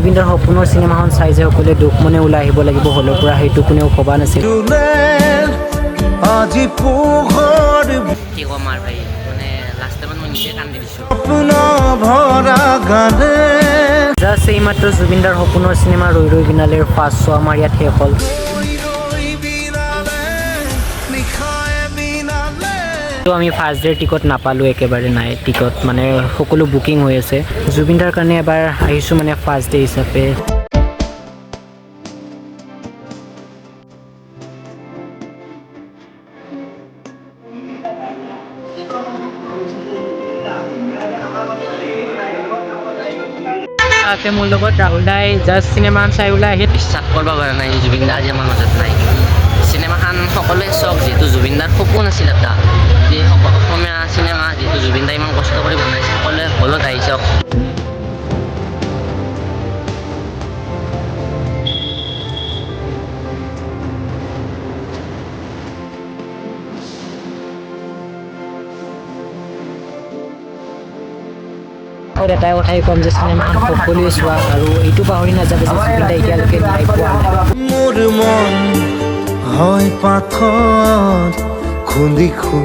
জুবিনদাৰ সপোনৰ চিনেমাখন চাই যে সকলোৱে দুখ মনে ওলাই আহিব লাগিব হলৰ পৰা, সেইটো কোনেও ভবা নাছিল। আজি পোহৰ কি ক'ম আৰু ভাই, মানে লাষ্ট টাইমত মই নিজে কান্দি দিছোঁ। সপোন ভৰা গানে। জাষ্ট এইমাত্ৰ জুবিনদাৰ সপোনৰ চিনেমা ৰৈ ৰৈ বিনালেৰ ফাৰ্ষ্ট শ্ব' আমাৰ ইয়াত শেষ হ'ল। ৰৈ বিনালে নিশাই বিনালে। তো আমি ফাৰ্ষ্ট ডেৰ টিকট নাপালোঁ, একেবাৰে নাই টিকট, মানে সকলো বুকিং হৈ আছে। জুবিনদাৰ কাৰণে এবাৰ আহিছোঁ মানে ফাৰ্ষ্ট ডে হিচাপে। আছে মোৰ লগত ৰাহুল দাই, জাষ্ট চিনেমা চাই ওলাই আহিল। বিশ্বাস কৰিব পৰা নাই, জুবিন দা আজি আমাৰ মাজত নাই। চিনেমাখন সকলোৱে চাওক, যিহেতু জুবিন দাৰ সপোন আছিল এটা যে অসমীয়া চিনেমা, যিহেতু জুবিন দাই ইমান কষ্ট কৰি বনাইছে, সকলোৱে হলত আহি চাওক। আৰু এটাই কথাই ক'ম যে চিনেমাখন সকলোৱে চোৱা আৰু এইটো পাহৰি নাযাব যে জুবিন দাই এতিয়ালৈকে ন্যায় পোৱা নাই। মোৰ মন হয় পাথৰ খুন্দি খুন্দি।